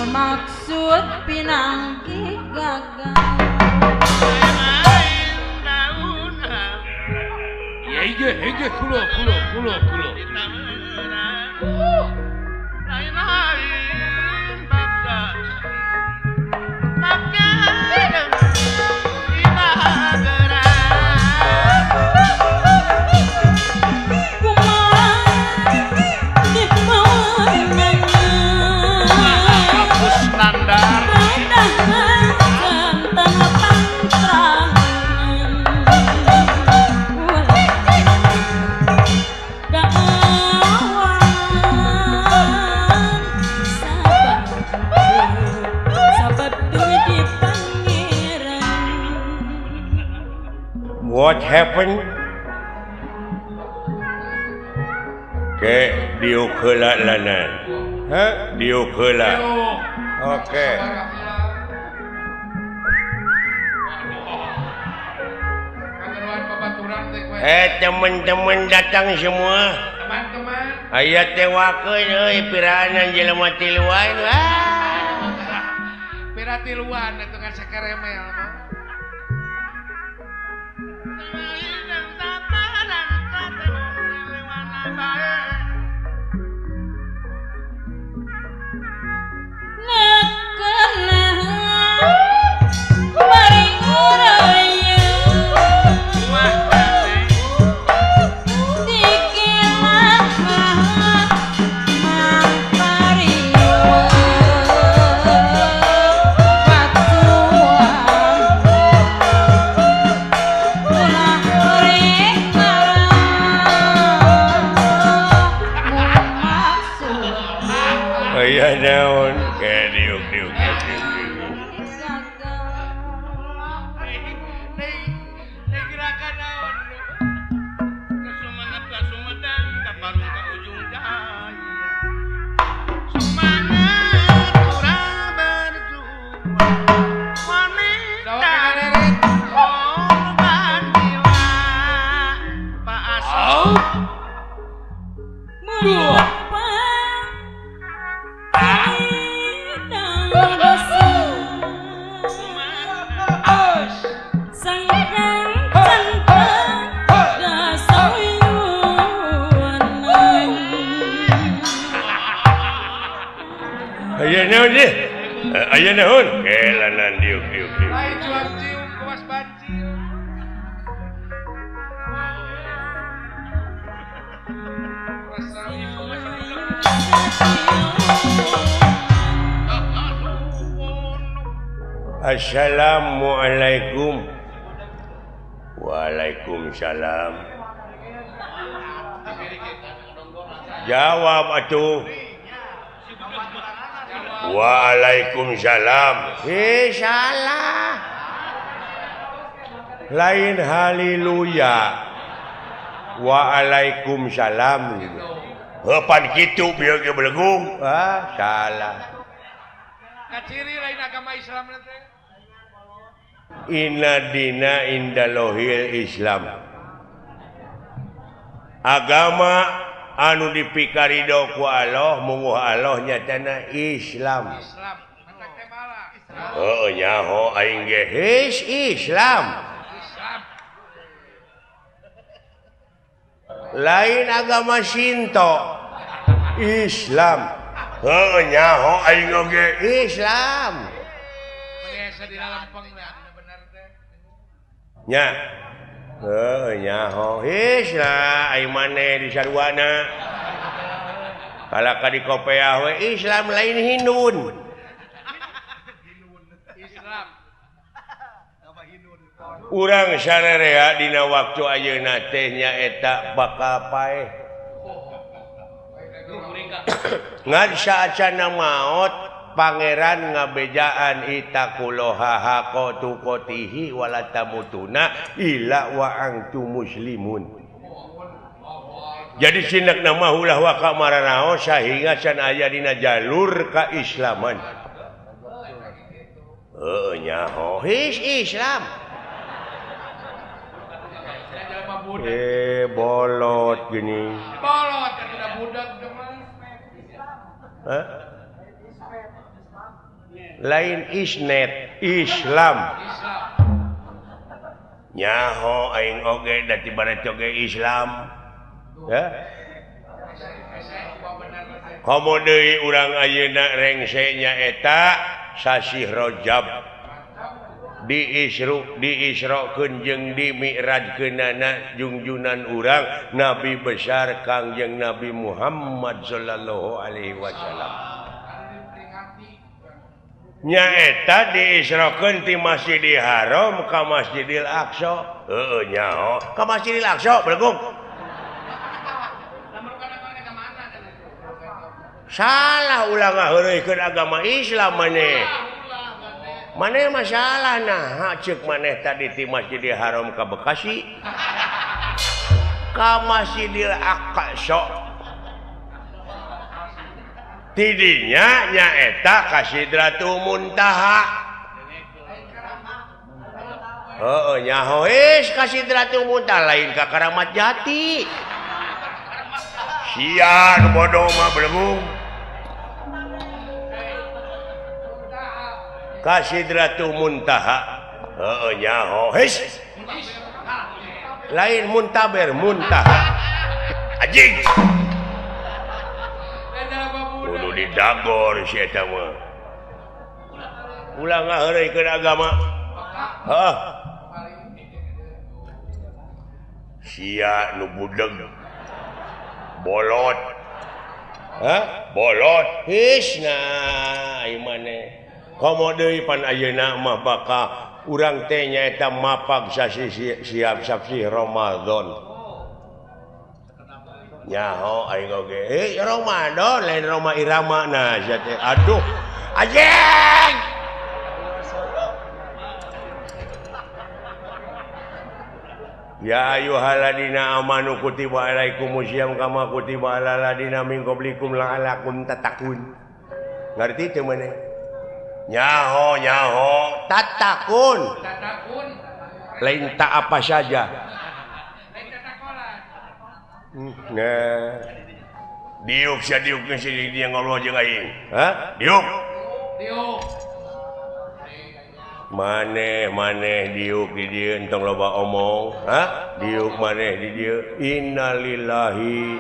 Maksud pinanggi gagal. Ya iya iya kulo kulo kulo kulo. What happened? Ke diuk heula lanan. Hah? Diuk heula. Oke. Teman-teman datang semua. Teman-teman. Aya tewakeun euy piraanan jelema tiluan. Pira tiluan eta kan sakeremel mah. Aya naon? Kelanan diuk diuk diuk. Ai cuang cium kuas bancium. Assalamualaikum. Waalaikumsalam. Jawab atuh. Waalaikumsalam. Salah. Lain haleluya. Waalaikumsalam. Heupan kitu bieu ge belegung. Ah, salah. Kaciri lain agama Islam teh. Inna dina indalohil Islam. Agama anu dipikarido ku Allah munguh Allah nyatana Islam. Islam. Heuh nyaho aing ge his Islam. Islam. Lain agama Shinto. Islam. Heuh nyaho aing oge Islam. Nya. Heuh nyaho his lah aing maneh di sarwana. Kalau ka di kopeah we Islam lain Hindun. Islam. Urang sarerea dina waktu ayeuna teh nyaeta bakal paeh. Ngan saacana maot pangeran ngabejaan itaqullaha haqqa tuqatihi wala tamutuna illa wa antum muslimun. Jadi sinak nama ulah waka maranao sehingga can aya dina jalur keislaman. Heuh nyaho his Islam. Bolot gini. Bolot tidak budak mah. Hah? Lain isnet Islam. Nyaho aing oge da ti bareto ge Islam. Ya. Komo deui urang ayeuna rengse nyaeta sasih Rajab. Diisrokeun jeung dimi'rajkeunana jungjunan urang Nabi besar Kangjeng Nabi Muhammad sallallahu alaihi wasallam. Nyaeta diisrokeun ti Masjidil Haram ka Masjidil Aqsa. Heueuh nyaho ka Masjidil Aqsa belegung. Salah ulah ngaheureuykeun agama Islam maneh. Maneh masalah nah cek maneh tadi ti Masjidil Haram ka Bekasi ka Masjidil Aqsa. Tidinya nyaeta ka Sidratul Muntaha. Heeh nyaho geus ka Sidratul Muntaha lain ka Karamat Jati. Sia nu bodoh mah belegung. Ka Sidratul Muntaha. Heeh nyaho geus. Lain muntaber muntaha. Anjing. Kudu didagor si eta mah. Ulah ngaheureuykeun agama. Heuh. Sia nu budeg. Bolot. Hah? Bolot. His nah ieu maneh. Komo deui pan ayeuna mah bakal urang teh nyaeta mapag sasi siap sasi Ramadan. Nyaho aing oge. Eh Ramadan lain Roma Irama nah sia teh. Aduh. Anjing. Ya ayyuhalladzina amanu kutiba alaikumusiyam kama kutiba alal ladzina min qablikum la'allakum tattaqun. Ngarti teu maneh? Nyaho nyaho tatakun. Tatakun. Lain tak apa saja. Lain tatakolan. Nah. Diuk sia diuk geus dia ngobrol jeung aing. Hah? Diuk. Diuk. Maneh maneh diuk di dieu entong loba omong. Hah? Diuk maneh di dieu. Innalillahi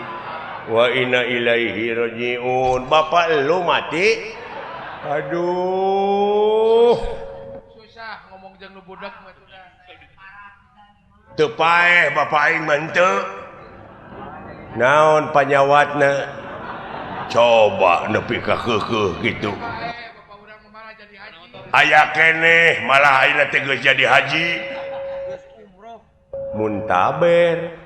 wa inna ilaihi rajiun. Bapak lu mati. Aduh. Susah ngomong jeung nu budak mah atuh. Teu paeh bapak aing mah henteu. Naon panyawatna? Coba nepi ka keukeuh kitu. Aya keneh malah ayeuna teh geus jadi haji. Muntaber.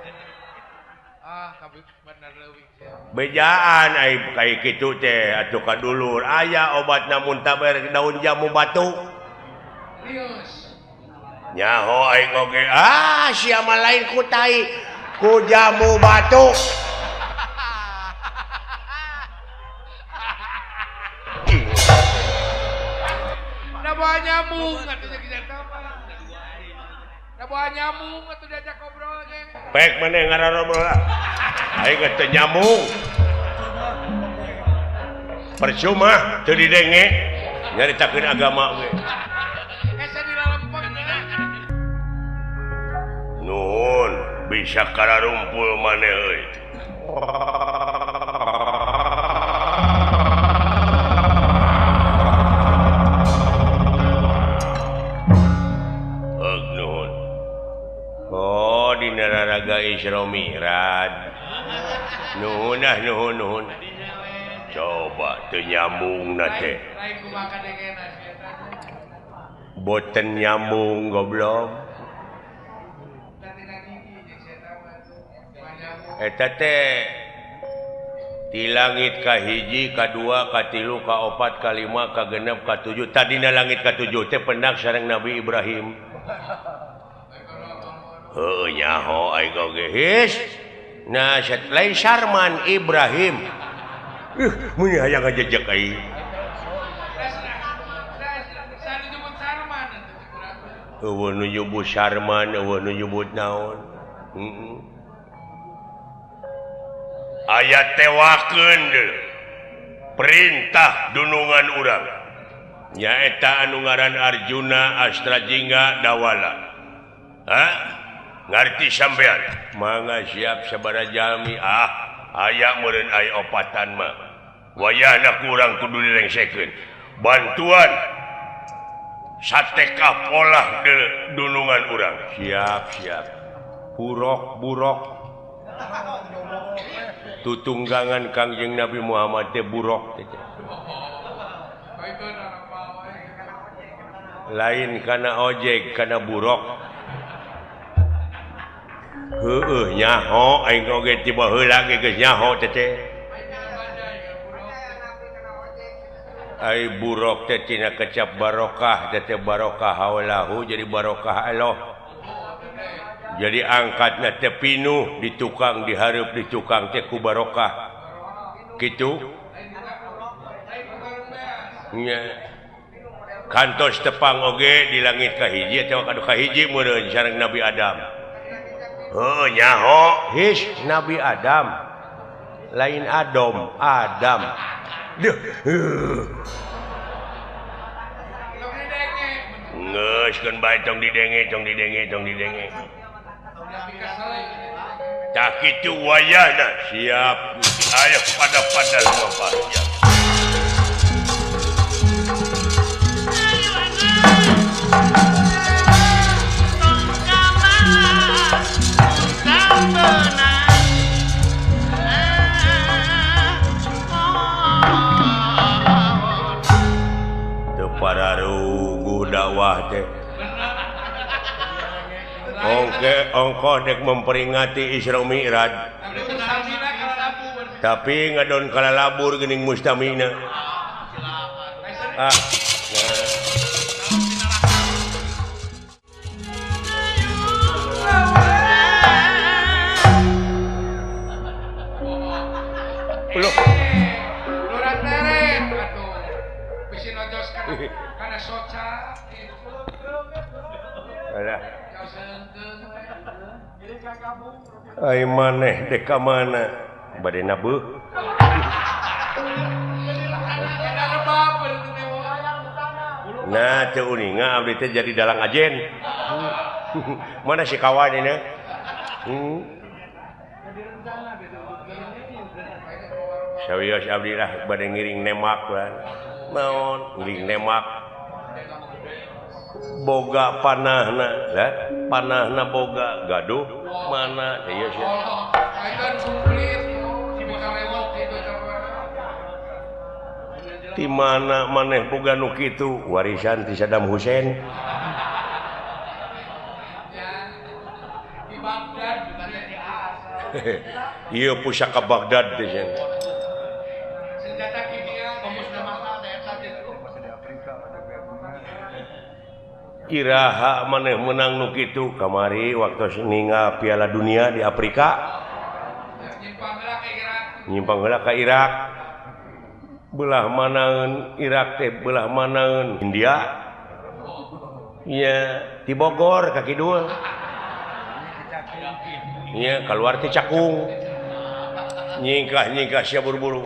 Ah, kabeh bener leuwih. Bejaan ai kaya kitu teh atuh ka dulur aya obatna muntaber daun jamu batu. Nyaho aing oge ah sia mah lain ku tai ku jamu batu. Da bawa nyamuk atuh jeung eta mah. Da bawa nyamuk atuh diajak ngobrol ge. Pek maneh ngarobrol lah. Aing teu nyamuk. Percuma teu didenge nyaritakeun agama ge. Hese dilalempeng. Nuhun bisa kararumpul maneh euy. Nuhun. Oh dina raraga Isra Mi'raj. Nuhun ah nuhun nuhun. teu nyambung na teh. Boten nyambung goblok. Eta teh di langit kahiji, kadua, katilu, kaopat, kalima, kagenep, katujuh. Tadina langit katujuh teh pendak sareng Nabi Ibrahim. Heuh nyaho aing oge his. Nah, lain Sarman Ibrahim. Mun hayang ngajejek aing. Eueuh nu nyebut Sarman, eueuh nu nyebut naon. Heeh. Aya tewakeun deui perintah dunungan urang. Nyaeta anu ngaran Arjuna Astrajingga Dawala. Hah? Ngarti sampean? Mangga siap sabaraha jalmi. Ah, aya meureun aya opatan mah. Wayahna kurang kudu dilengsekeun. Bantuan sateka polah de dunungan urang. Siap, siap. Burok, burok. Tutunggangan Kangjeng Nabi Muhammad teh burok teh. Lain kana ojek, kana burok. Heueuh nyaho aing oge ti baheula ge geus nyaho teh teh. Ai burok teh tina kecap barokah teh teh barokah haulahu jadi barokah Allah. Jadi angkatna teh pinuh di tukang dihareup di tukang teh ku barokah. Kitu nya kantos tepang oge di langit kahiji teh kadu kahiji meureun sareng Nabi Adam. Heuh nyaho his Nabi Adam. Lain Adam, Adam. Duh. Geus keun bae tong didenge, tong didenge, tong didenge. Tak kitu wayahna siap. Ayo pada-pada lumampah siap. Teu pararuguh dakwah teh. Ongke ongkoh dek memperingati Isra Mi'raj. Tapi ngadon kalalabur geuning mustamina. Ah. Nah. Loh. Lurah teret atuh. Bisi nojos kana soca. Alah. Ai maneh dek ka mana? Bade nabeuh. Nah, teu uninga abdi teh jadi dalang ajen. Mana si kawan ini? Sawios abdi lah bade ngiring nemak kan. Naon ngiring nemak. Boga panahna, lah panahna boga gaduh mana teh ieu sia. Di mana maneh boga nu kitu warisan ti Saddam Hussein. Ieu pusaka Baghdad teh sia. Senjata kimia Iraha maneh menang nu kitu kamari waktu ningal Piala Dunia di Afrika. Nyimpang heula ka Irak. Belah manaeun Irak teh belah manaeun India. Nya di Bogor ka kidul. Nya kaluar ti Cakung. Nyingkah-nyingkah sia buru-buru.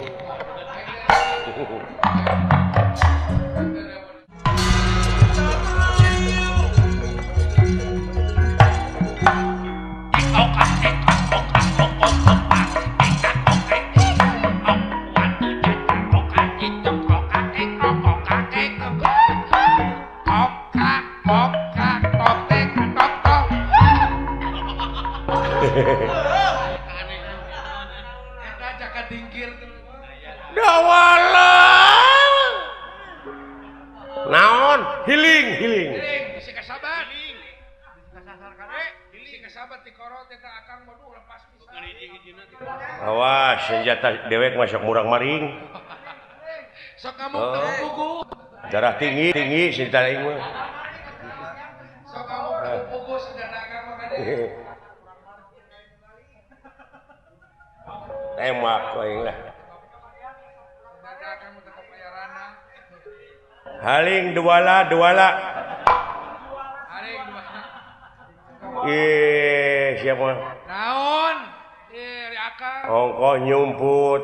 Dawala. Naon? Healing, healing. Bisi kasabat. Bisi kasabat dikorot eta akang waduh lepas pisan. Awas senjata dewek masuk murang maring. Sok ngamuk teu pugu. Darah tinggi tinggi senjata aing mah. Sok ngamuk teu pugu senjata akang mah kade. Tembak aing lah. Haling duala duala. Haling duala. Ih, siapa? Naon? Ih, ri akang. Ongkoh nyumput.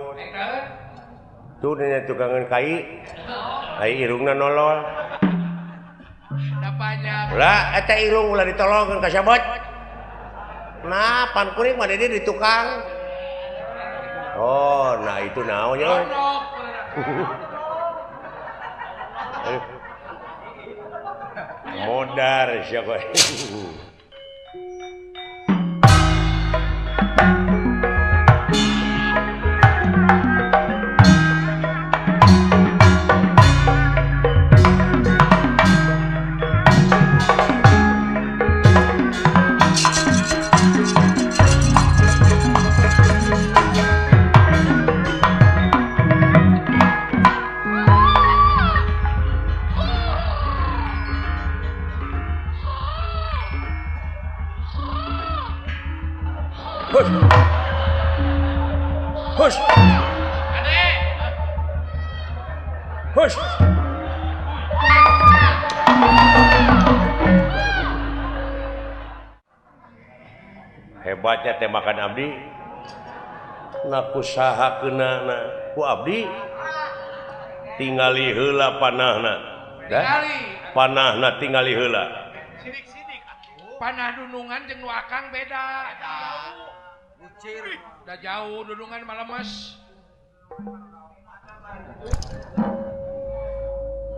Tuh nanya tukangan kai. Kai irungna nolol. Dapanya. Lah, eta irung ulah ditolongkeun ka sabot. Nah, pan kuring mah di tukang. Oh, nah itu naonnya. Modar siapa? Hush. Hush. Hebatnya tembakan abdi. Naku saha keunana ku abdi. Tingali heula panahna. Panahna tingali heula. Panah dunungan jeung nu akang beda. Udah jauh dunungan malah mas.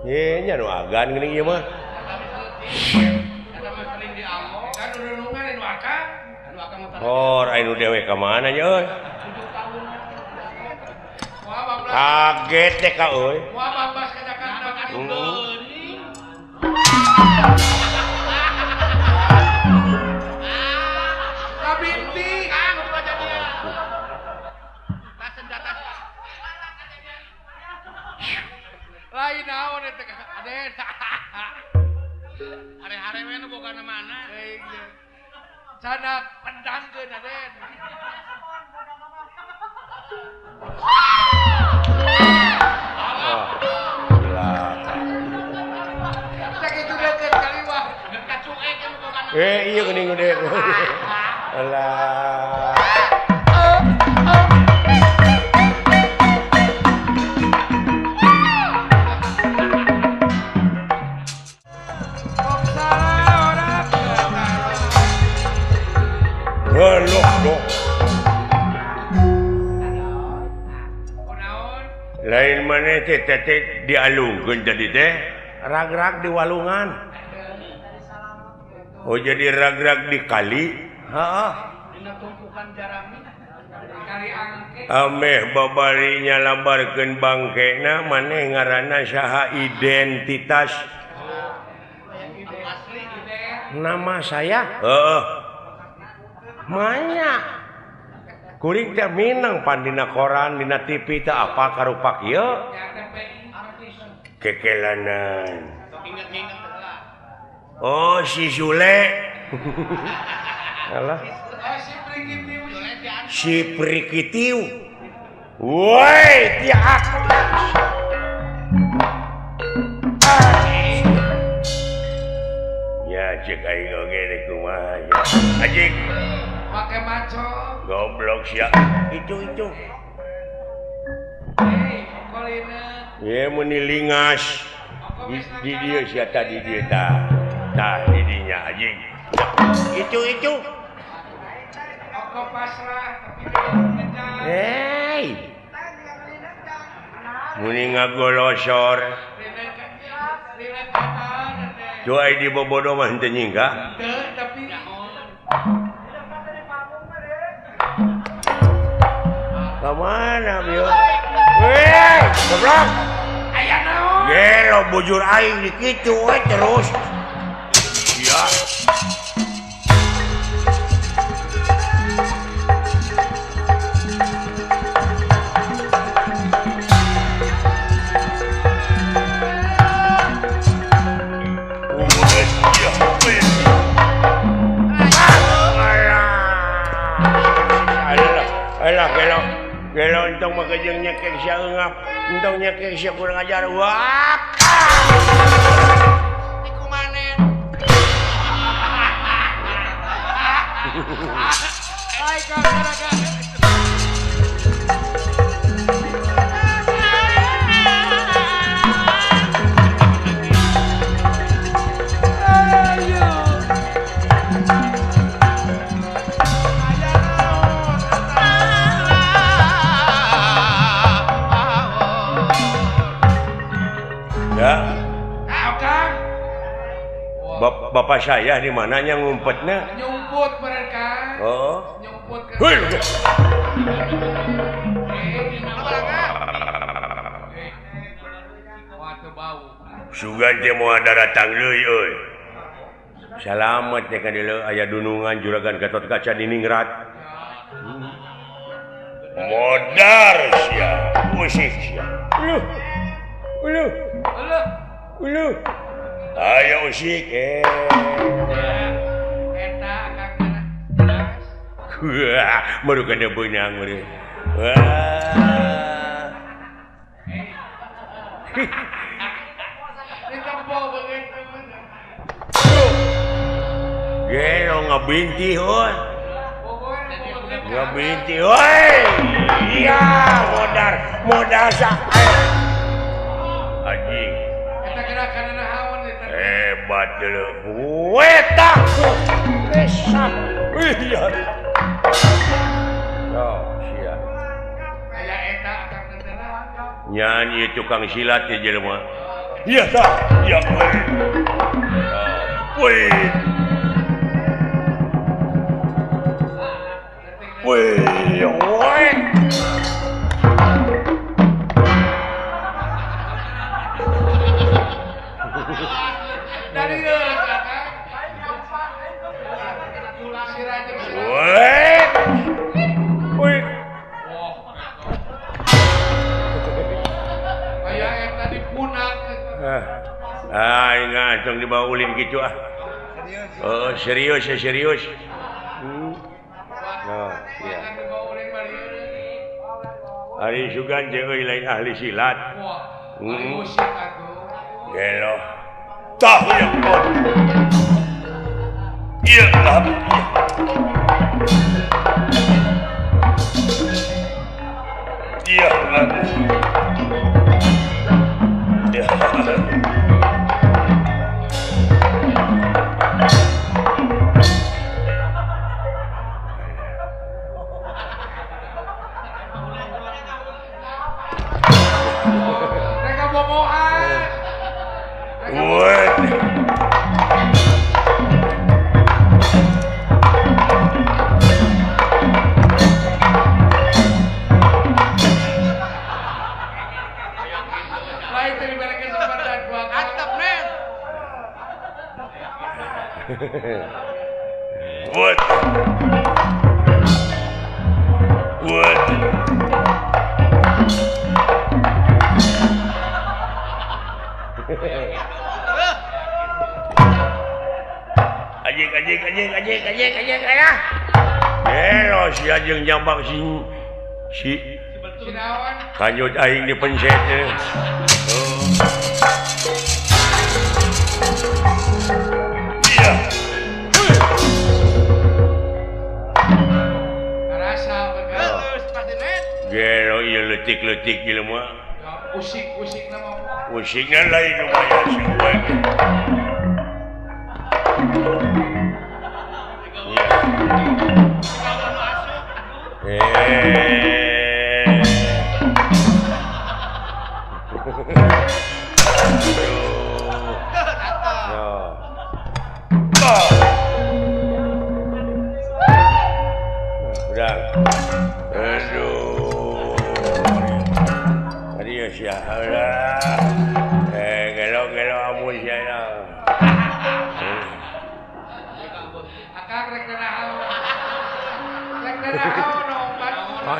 Ye nya nu agan geuning ieu mah. Kan dunungan nu akang. Hor aya nu dewe ka mana nya euy? Kaget deh ka euy. Moal babas ka Jakarta ka geuning. Kabinti kang lain naon eta Aden. Hare-hare we nu boga mana. Canak pendangkeun Aden. Sakitu deukeut kaliwah kacuek nu boga. Eh ieu geuning gede. Alah. Lain mana teh teh dialungkeun jadi teh rag-rag di walungan. Oh jadi rag-rag di kali. Heeh. Dina tumpukan jarami kali angke. Ameh babari nyalabarkeun bangkena maneh ngaranna saha identitas. Nama saya? Heeh. Manya. Kuring teh minang pan dina koran dina TV teh apa karupak ieu kekelanan. Oh si Sule. Alah. Si Prikitiu. Woi tiak. Ya cek aing oge deui kumaha ya. Anjing. Pakai maco. Goblok sia. Itu. Hei, kolina. Ye meni lingas. Di dieu sia tadi dieu tah. Tah di dinya anjing. Itu. Oko pasrah tapi kejar. Hei. Muni ngagolosor. Cuai di bobodo mah henteu nyingkah. Teu tapi Kemana, Bio? Weh, goblok. Aya naon? Gelo Gelo bujur aing di kitu we terus. Ya. Alah gelo. Gelo entong mah jeung nyekek sia eungap. Entong nyekek sia kurang ajar. Wah. Niku manen. Ai ka. Bapak saya di mananya ngumpetnya? Nyumput mereka. Oh. Nyumput ke. Sugan teh moal daratang deui euy. Salamet teh ka dieu aya dunungan juragan Gatot Kaca diningrat. Modar sia, usik sia. Uluh. Uluh. Uluh. Uluh. Ayo usik eta Kang jelas. Wah, baru kada beunang meureun. Wah. Gelo ngabinti heuy. Ngabinti heuy. Iya, modar, modar sa. Anjing. Eta gerakanna naon? Hebat dulu. Weta. Besar. Iya. Oh, sia. Aya eta akang teh. Nyanyi tukang silat ya jelema. Iya tah. Ya. Wih. Wih, wih. Dari Ah, ingat tong dibawa ulin gitu ah. Oh, serius ya serius. Oh, iya. Ari sugan jeung euy lain ahli silat. Gelo. Tah ya. Iya. Iya. Iya. Mereka boboan. What? Lain dari mereka kesempatan buat atap men. What? What? Anjing anjing anjing anjing anjing anjing alah. Gelo si anjing jambak si si kanjut aing dipencet. Oh. Iya. Karasa begeus pasti net. Gelo ieu leutik-leutik jelema. Usik-usik nama. Usikna lain lumayan sih gue. Udah. Aduh. Adios ya. Udah. Gelo.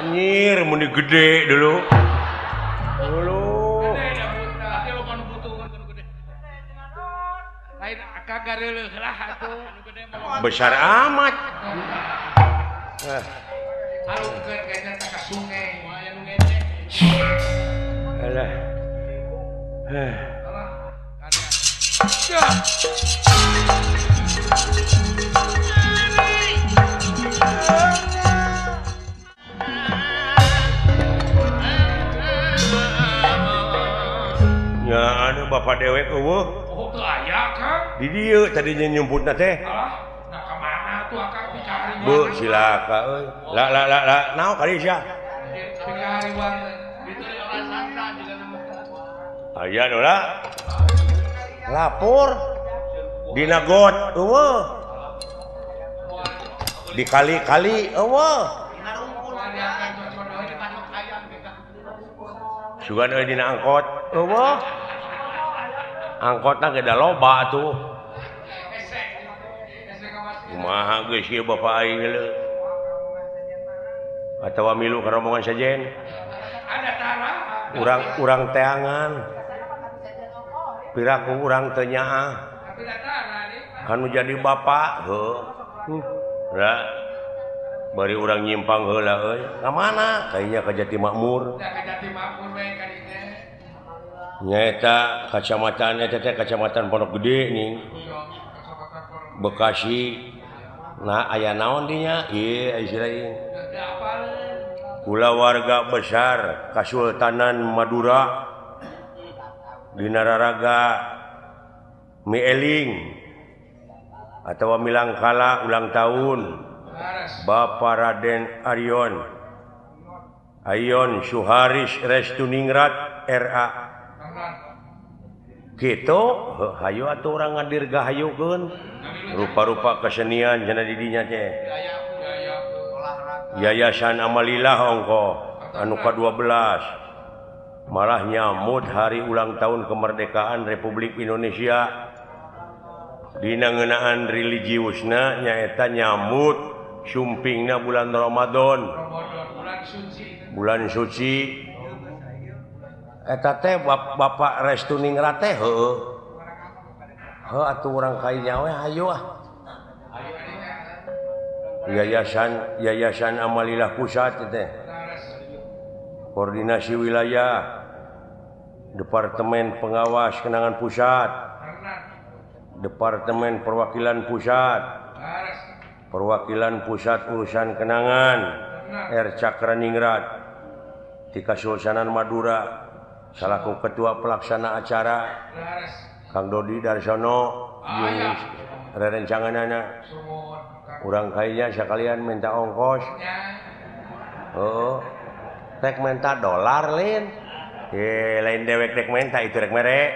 Anjir muni gede dulu. Dulu. Besar amat. Alah. Ya anu bapak dewek eueuh. Oh, teu aya, Kang. Di dieu tadinya nyumputna teh. Alah, nah ka mana tuh akang dicari. Bu, silaka euy. La la la la, naon kali sia? Aya nu la. Lapor dina got eueuh. Di kali-kali eueuh. Sugan euy dina angkot eueuh. Angkotna ge da loba atuh. Kumaha geus ieu bapa aing leuh. Atawa milu ka rombongan sejen. Urang-urang teangan. Piraku urang teu nyaah. Anu jadi bapak heuh. Ra bari urang nyimpang heula euy. Ka mana? Kayaknya ka Jati Makmur. Ka Jati Makmur we ka dinya. Nyaeta kacamatan eta teh kacamatan Pondok Gede nih. Bekasi. Nah aya naon dinya? Ieu ieu. Kulawarga besar Kasultanan Madura dina raraga Mieling atawa Milangkala ulang tahun Bapak Raden Arion Ayon Suharis Restuningrat RA gitu hayu atuh urang ngadirgahayukeun rupa-rupa kesenian cenah di dinya teh Yayasan Amalilah ongko anu ka-12 malah nyamut hari ulang tahun kemerdekaan Republik Indonesia dina ngeunaan religiusna nyaeta nyamut sumpingna bulan Ramadan bulan suci eta teh Bapak Restuningrat teh heueuh heuh atuh urang kainya we hayu ah Yayasan Amalilah Pusat teh Koordinasi Wilayah Departemen Pengawas Kenangan Pusat Departemen Perwakilan Pusat Perwakilan Pusat Urusan Kenangan R. Cakraningrat di Kasultanan Madura salaku Ketua Pelaksana Acara Kang Dodi Darsono jeung rerencanganana urang kayaknya sekalian minta ongkos. Oh, rek minta dolar lin. Lain dewek rek minta itu rek mere.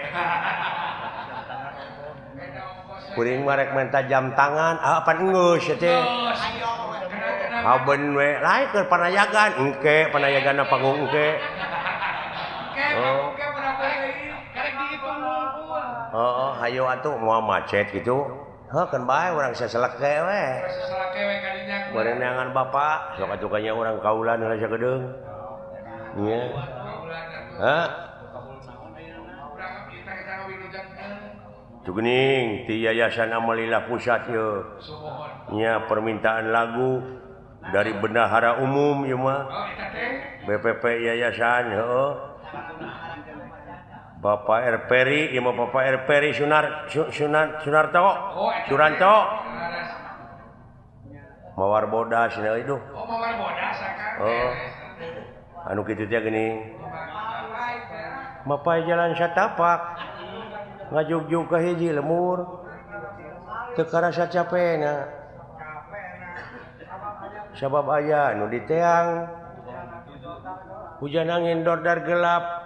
Kuring mah rek minta jam tangan, ah apa geus teh. Haben we, lain keur panayagan, engke panayaganna panggung engke. Oh. Oh, hayo atuh moal macet gitu. Heuh keun bae urang saselek we. Saselek we ka dinya. Barenangan bapak, sok atuh kanya urang kaulan heula sagedeung. Nya. Hah? Tuh geuning ti Yayasan Amalilah Pusat ieu. Nya permintaan lagu dari Bendahara Umum ieu mah. BPP Yayasan heuh. Bapak R. Peri, ieu mah Bapak R. Peri Sunarto. Suranto. Mawar bodas cenah ieu. Oh, mawar bodas akang. Oh. Anu kitu teh geuning. Mapai jalan satapak. Ngajugjug ka hiji lemur. Teu karasa capena. Sabab aya nu diteang. Hujan angin dordar gelap.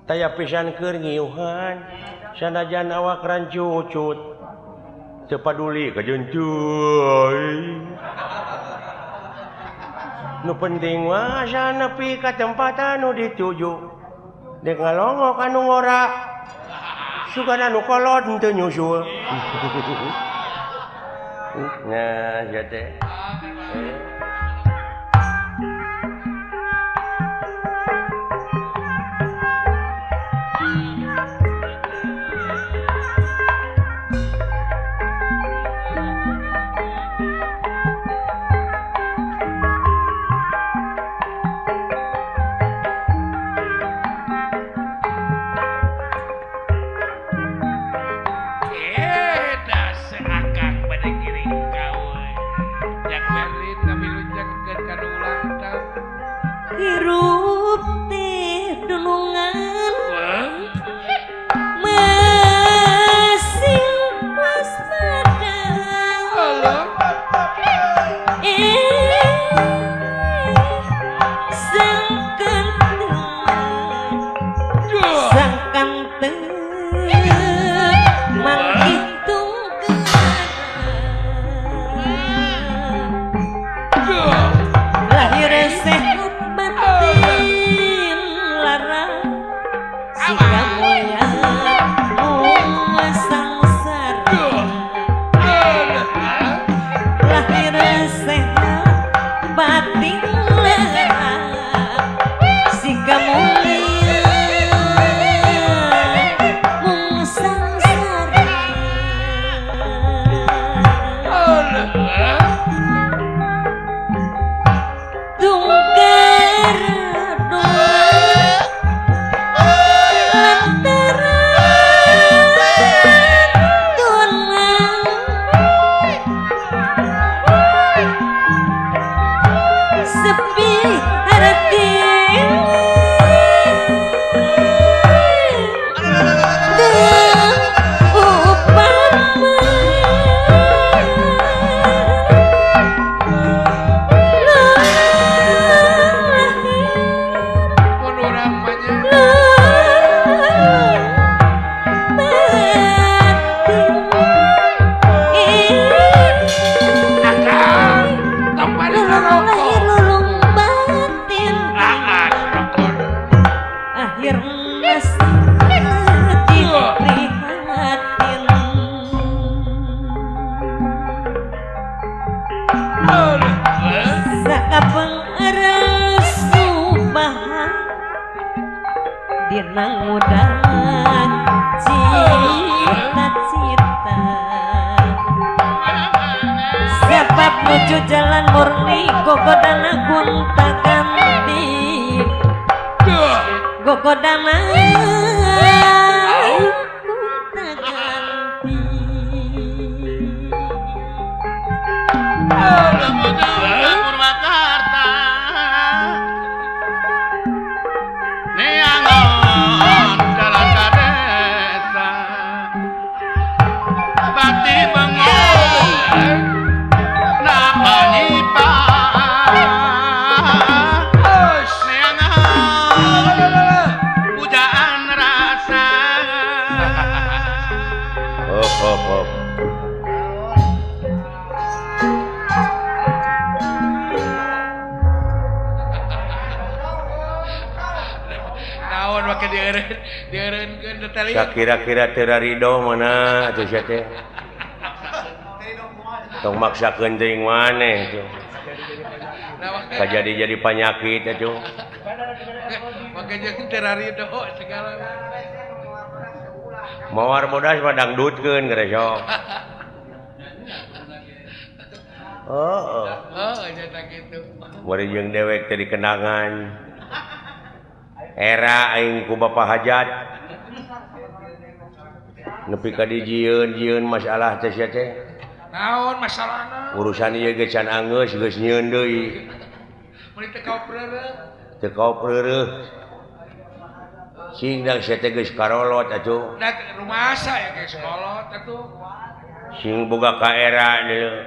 Taya pisan keur ngiuhan sanajan awak rancucut teu paduli kajencuy nu penting mah asa nepi ka tempat anu dituju dek ngalongok anu ngora sugan anu kolot henteu nyusul. Nah sia teh. Lahir sehat batin lara sikap mulia mung sangsara. Lahir sehat batin lara sikap mulia mung sangsara. Dinang muda cita-cita sebab menuju jalan murni gogodana gonta ganti gogodana gonta ganti. Kira-kira teu rido mana atuh sia teh. Tong maksakeun teuing maneh tuh. Kajadi jadi panyakit atuh. Make jeung teu rido segala. Mawar bodas mah dangdutkeun geura sok. Heeh. Heeh, nya kitu. Bari jeung dewek teh dikenangan. Era aing ku Bapak Hajat. Nepi ka dijieun-jieun masalah teh sia teh. Naon masalahna? Urusan ieu ge can anggeus geus nyieun deui. Meuni teu kaopreureuh. Teu kaopreureuh. Sing dang sia teh geus karolot atuh. Da rumasa ya geus kolot atuh. Sing boga ka era deui.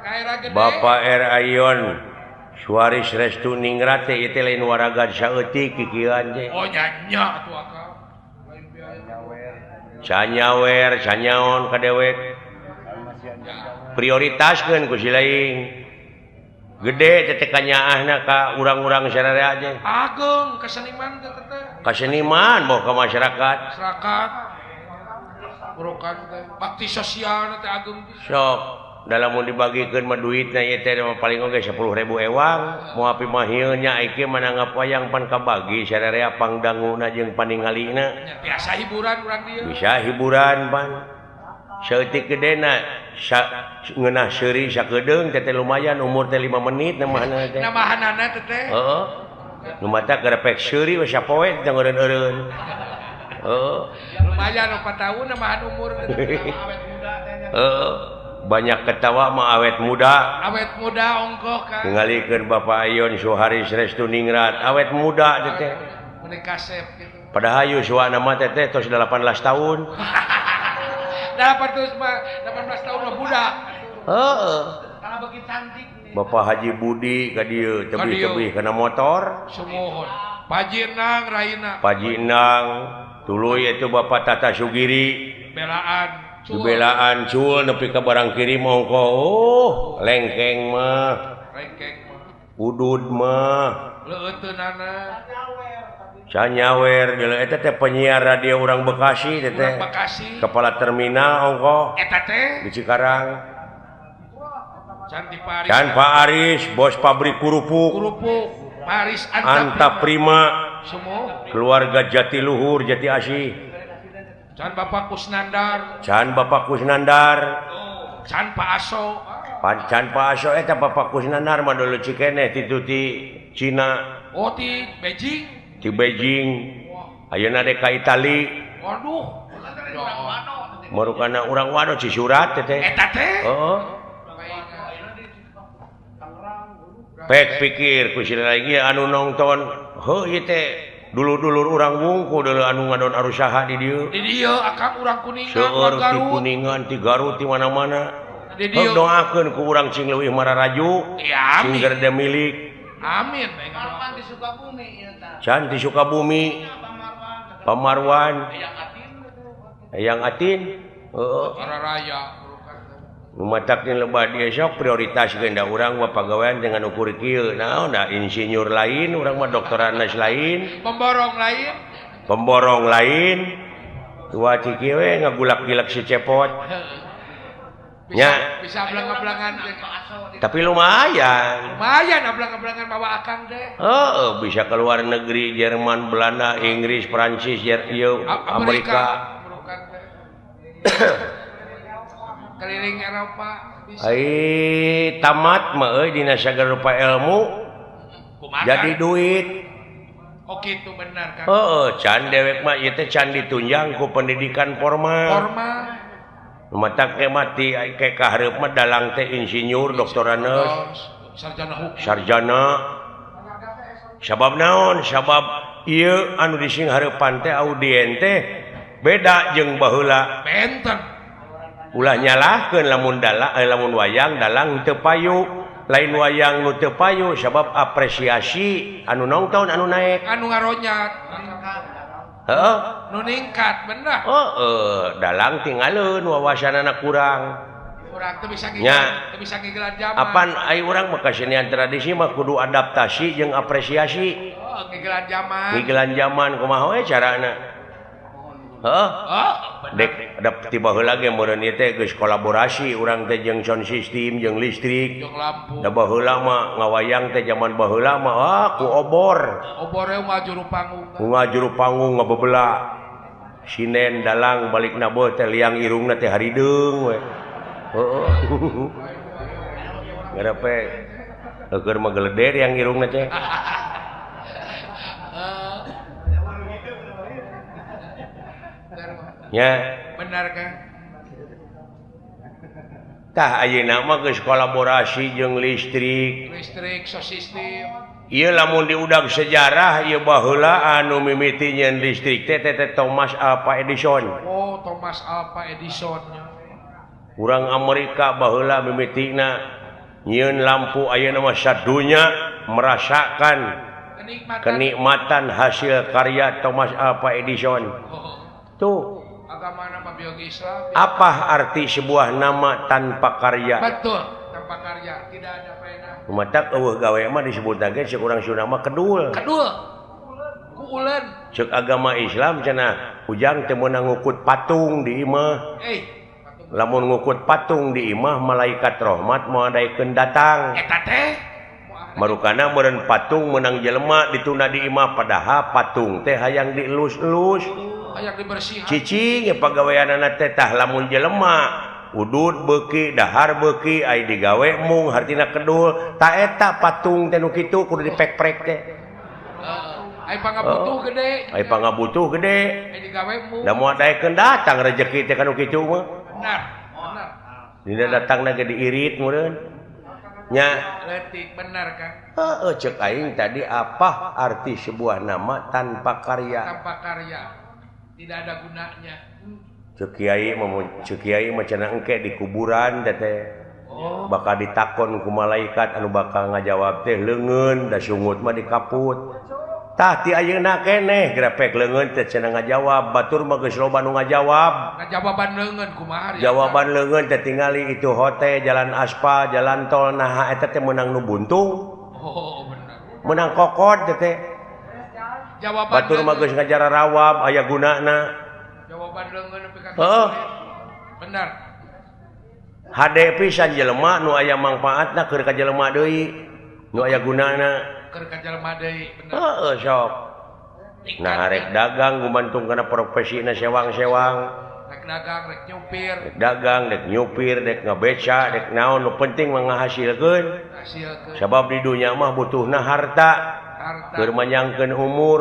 Ka era gede. Bapak R Ayon Suaris Restu Ningrat teh ieu teh lain waraga saeutik kikieuan teh. Oh nya nya atuh akang. Canyawer, canyaon ka dewek. Prioritaskeun ku si lain. Gede teh teh kanyaahna ka urang-urang sararea teh. Ageung kaseniman teh teh. Kaseniman boh ka masyarakat. Masyarakat. Urukan teh bakti sosial teh ageung. Sok dalam mun dibagikeun mah duitna ieu teh paling oge 10.000 ewang. Moal pimahieun nya ieu mah nanggap wayang pan kabagi sararea pangdanguna jeung paningalina. Biasa hiburan urang dieu. Bisa hiburan pan. Saeutik gedena ngeunah seuri sakedeung teh lumayan umur teh 5 menit namahanana teh. Namahanana teh teh. Heeh. Nu mata garepek seuri we sapoe teh ngeureun-eureun. Heeh. Lumayan 4 tahun namahan umur teh awet muda teh. Heeh. Banyak ketawa mah awet muda. Awet muda ongkoh kan. Ningalikeun Bapak Ayon Suharis Restu Ningrat awet muda teh teh. Meuni kasep kitu. Padahal yuswana mah teh teh tos 18 tahun. 18 tahun mah budak. Heeh. Karena beuki cantik. Bapak Haji Budi ka dieu tebih-tebih kana motor. Sumuhun. Paji Nang Raina. Paji Nang tuluy itu Bapak Tata Sugiri. Dibelaan cul. Dibelaan cul nepi ka barang kirim ongko. Oh, lengkeng mah. Lengkeng mah. Udud mah. Leueuteunana. Canyawer geuleuh eta teh penyiar radio urang Bekasi teh teh. Kepala terminal ongko. Eta teh di Cikarang. Can di Paris. Can Pak Aris, bos pabrik kerupuk. Kerupuk Paris Anta Prima. Semua. Keluarga Jatiluhur, Jati Asih. Can Bapak Kusnandar. Can Bapak Kusnandar. Can Pak Aso. Can Pak Aso eta Bapak Kusnandar mah dulu cikeneh titu ti Cina. Oh ti Beijing. Di Beijing. Ayeuna dek ka Itali. Waduh. Marukana urang wado Cisurat teh. Eta teh. Heeh. Pek pikir ku sila lagi anu nonton heuh ieu teh dulur-dulur urang wungku dulu anu ngadon arusaha di dieu. Di dieu akang urang Kuningan, seueur urang ti Garut. Kuningan, ti Garut, ti mana-mana. Di dieu. Heuh doakeun ku urang sing leuwih mararaju, Ya, sing amin. gerde milik. Amin. Marwan di Sukabumi ieu tah. Can di Sukabumi, Pamarwan, Eyang Atin. Heeh. Raya. Nu matak lebah dia sok prioritas ge da urang mah pagawean dengan ukur kieu. Naon da insinyur lain, urang mah doktoranes lain, Pemborong lain. Pemborong lain. Tua ciki we ngagulak-gilak si cepot. Bisa, Nya. bisa ablang-ablangan teh. Tapi lumayan. Lumayan ablang-ablangan bawa akang teh. Heeh, bisa keluar negeri Jerman, Belanda, Inggris, Prancis, ieu Amerika. Merukan teh. Keliling Eropa bisa. Ai tamat mah euy dina sagala rupa ilmu Kumaha? jadi duit. Oh gitu benar kan. Heeh, can dewek mah ieu teh can ditunjang ku pendidikan formal. Formal. Matak teh mati ke kahareup mah dalang teh insinyur, doktoranes, sarjana hukum. Sarjana. Sabab naon? Sabab ieu anu dising hareupan teh audien teh beda jeung baheula. Benten. Ulah nyalahkeun lamun dalang lamun wayang dalang teu payu, lain wayang nu teu payu sabab apresiasi anu nongton anu naek, Anu ngaronyat. Heeh. Nu ningkat bener. Heeh, dalang tinggalin wawasanana kurang. Urang teu bisa Nya. ngigelan, teu bisa ngigelan zaman. Apan ai urang mah kasenian tradisi mah kudu adaptasi jeung apresiasi. Oh, ngigelan zaman. Ngigelan zaman kumaha we carana? Heeh. Oh, bener. Dek da ti baheula ge meureun ieu teh geus kolaborasi urang teh jeung sound system jeung listrik. Jeung lampu. Da baheula mah ngawayang teh zaman baheula mah ah ku obor. Obore ngajuru panggung. Ngajuru panggung ngabebela. Sinen dalang balik naboh teh liang irungna teh harideung we. Heeh. Ngarepe eueur mah geleder yang irungna teh. Nya. Benar kan? Tah ayeuna mah geus kolaborasi jeung listrik. Listrik, sound system. Ieu lamun diudag sejarah ieu baheula anu mimiti nyeun listrik teh teh Thomas Alva Edison. Oh, Thomas Alva Edison. Urang Amerika baheula mimitina nyieun lampu ayeuna mah sadunya merasakan Kenikmatan. Kenikmatan hasil karya Thomas Alva Edison. Oh, Tuh, agama nama biologi Islam. apa arti sebuah nama tanpa karya? Betul, tanpa karya tidak ada faedah. Matak eueuh gawe mah disebutna ge ceuk urang Sunda mah kedul. Kedul. Ku ulen. Ceuk agama Islam cenah ujang teu meunang ngukut patung di imah. Patung. Lamun ngukut patung di imah malaikat rahmat moal daekeun datang. Eta teh. Marukana meureun patung meunang jelema ditunda di imah padahal patung teh hayang dielus-elus. Hayang dibersihan. Cicing ge pagaweanana teh tah lamun jelema udud beuki dahar beuki ai digawe mung hartina kedul ta eta patung teh nu kitu kudu dipek-prek teh. Heeh. Ai pangabutuh gede. Ai pangabutuh gede. Ai digawe mung. Da moal daekeun datang rejeki teh kanu kitu mah. Benar. Benar. Dina datangna ge diirit meureun. Nya leutik benar kan? Heeh, ceuk aing tadi apa arti sebuah nama tanpa karya? Tanpa karya. Tidak ada gunanya. Ceuk kiai mah ceuk kiai mah cenah engke di kuburan teh teh. Oh. Bakal ditakon ku malaikat anu bakal ngajawab teh leungeun da sungut mah dikaput. Tah ti ayeuna keneh grepek leungeun teh cenah ngajawab, batur mah geus loba nu ngajawab. Ngajawaban leungeun kumaha? Jawaban leungeun teh tingali itu hotel, jalan aspal, jalan tol, naha eta teh meunang nu buntung. Oh, bener. Meunang kokod teh teh. Jawaban batur mah geus ngajarawab aya gunana. Jawaban leungeun nepi ka heeh. Bener. Hade pisan jelema nu aya mangpaatna keur ka jelema deui, nu aya gunana. Keur ka jelema deui, bener. Heeh sok. Nah rek dagang gumantung kana profesina sewang-sewang. Rek dagang, rek nyupir. Rek dagang, rek nyupir, rek ngabeca, rek naon nu penting mah ngahasilkeun. Hasilkeun. Sabab di dunya mah butuhna harta. Harta. Keur manyangkeun umur,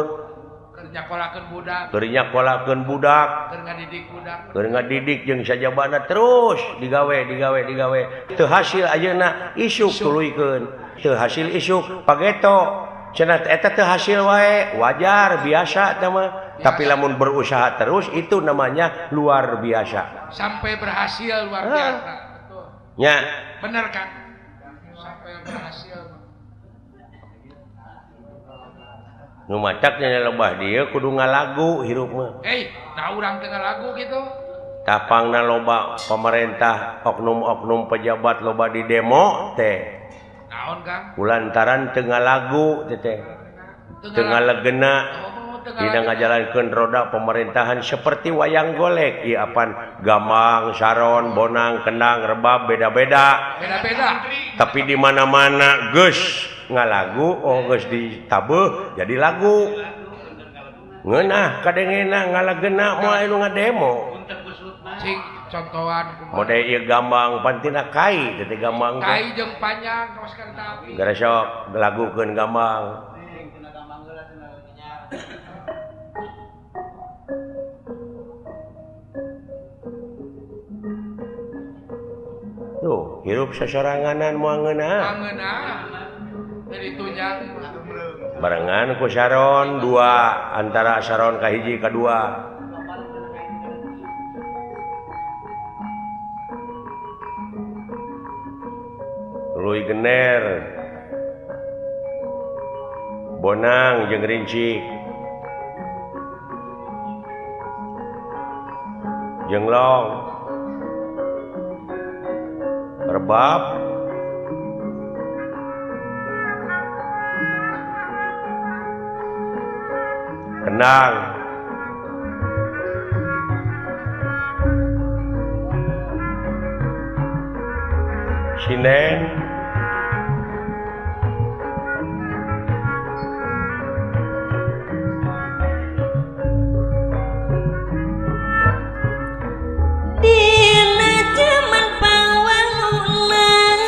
keur nyakolakeun budak, keur nyakolakeun budak, keur ngadidik budak, keur ngadidik jeung sajabana terus digawe digawe digawe. Teu hasil ayeuna isuk tuluykeun. Teu hasil isuk pageto. Cenah eta teu hasil wae, wajar biasa teh mah. Tapi lamun berusaha terus itu namanya luar biasa. Sampai berhasil luar biasa. Betul. Nya. Bener kan? Sampai berhasil. Nu mataknya lebah dia kudu ngalagu hirup mah. Nah urang teu ngalagu gitu. Tapangna loba pemerintah, oknum-oknum pejabat loba di demo teh. Naon Kang? Kulantaran teu ngalagu teh teh. Teu ngalegena dina ngajalankeun roda pemerintahan seperti wayang golek ieu apan gambang, saron, bonang, kendang, rebab beda-beda. Beda-beda. Tapi di mana-mana geus ngalagu, oh geus ditabeuh jadi lagu. Ngeunah kadengena ngalagena moal anu ngademo. Cing contohan kumaha. Mode ieu gambang pantina kai teh gambang. Kai jeung panjang kawas kareta api. Gara sok lagukeun gambang. Tuh, hirup sasoranganan moal ngeunah. Ngeunah. Barengan ku saron dua antara saron ka hiji ka dua. Tuluy gener bonang jeung rincik jenglong rebab kendang sinden dina jaman pawalunan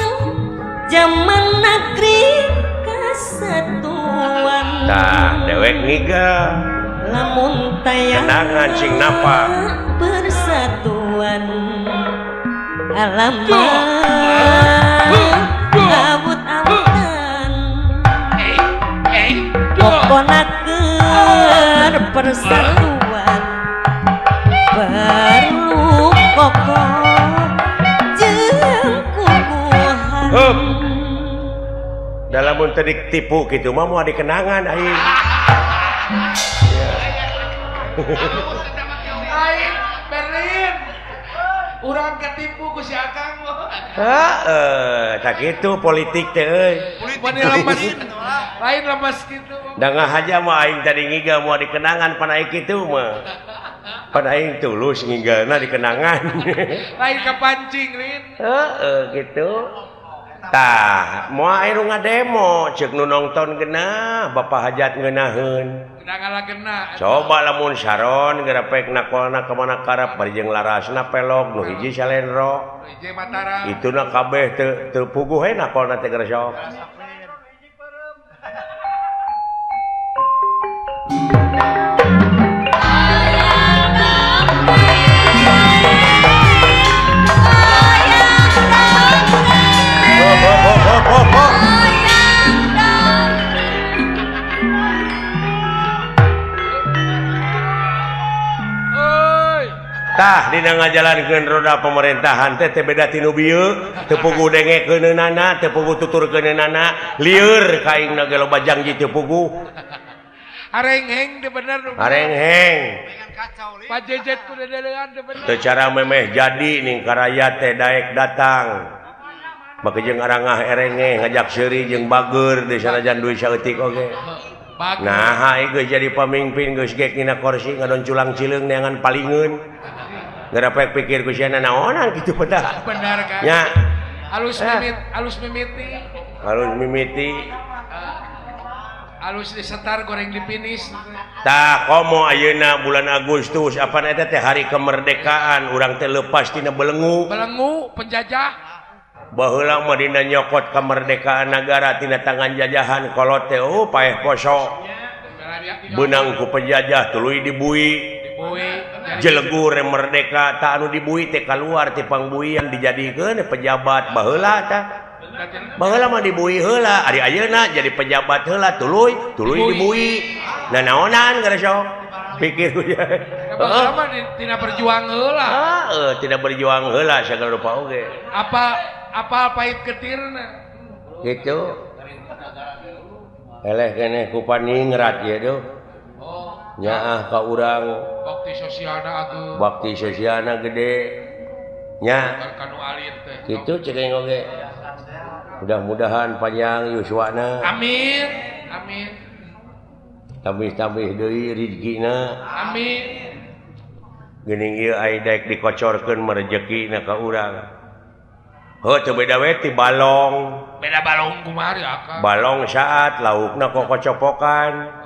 jaman negeri kesatuan. Tah dewek ngiga lamun tayang kenangan sing napa persatuan alam abut-abutan pokona keur persatuan perlu kokoh jeung kukuhan. Dalam mun teu ditipu kitu mah moal dikenangan aing. Aing Berlin. Urang ketipu ku si Akang mah. Heeh, tak kitu politik teh euy. Politik lemes. Lain lemes kitu. Da ngahaja mah aing tadi ngiga moal dikenangan pan aing kitu mah. Pan aing tulus ngigalna dikenangan. Lain kepancing Rin. Heeh kitu. Tah, moal aya nu ngademo ceuk nu nongton geunah Bapak Hajat ngeunaheun. Coba lamun saron gerepek nakolna ka mana karep bari jeung larasna pelog nu hiji salendro. Ituna kabeh teu puguh we nakolna teh geresok. Tah dina ngajalankeun roda pemerintahan teh teh beda ti nu bieu, teu puguh dengekeunana, teu puguh tuturkeunana, lieur ka aingna ge loba janji teu puguh. Arengheng teu bener. Arengheng. Pajejet ku dedelean teu bener. Teu cara memeh jadi ning karaya teh daek datang. Make jeung arangah erengeh ngajak seuri jeung bager di sanajan duit saeutik oge. Nah, geus jadi pamimpin geus gek dina kursi ngadon culang cileung neangan palingeun. Gara pikir ku sia naonan kitu pedah. Bener kan? Nya. Alus mimit, alus mimiti. Alus mimiti. Alus disetar goreng dipinis. Tah komo ayeuna bulan Agustus apan eta teh hari kemerdekaan urang teh lepas tina belenggu. Belenggu penjajah. Baheula mah dina nyokot kemerdekaan nagara tina tangan jajahan kolot teh oh paeh poso. Beunang ku penjajah tuluy dibui. Jelegur merdeka tak anu dibui teh kaluar ti pangbuian dijadikeun pejabat baheula tah. Baheula mah dibui heula, ari ayeuna jadi pejabat heula tuluy tuluy dibui. Nah naonan gara sok pikir ya. Baheula mah tina berjuang heula. Heeh, tina berjuang heula sagala rupa oge. Apa apa pahit ketirna gitu eleh keneh ku paningrat ieu duh. Nyaah ka urang bakti sosialna ageung, bakti sosialna gede nya kanu alit teh kitu cek oge. Mudah-mudahan panjang yuswana. Amin amin. Tambih-tambih deui rezekina. Amin. Geuning ieu ai daek dikocorkeun mah rejekina ka urang. Heuh teu beda we ti balong. Beda balong kumaha ya akang? Balong saat laukna kokocopokan.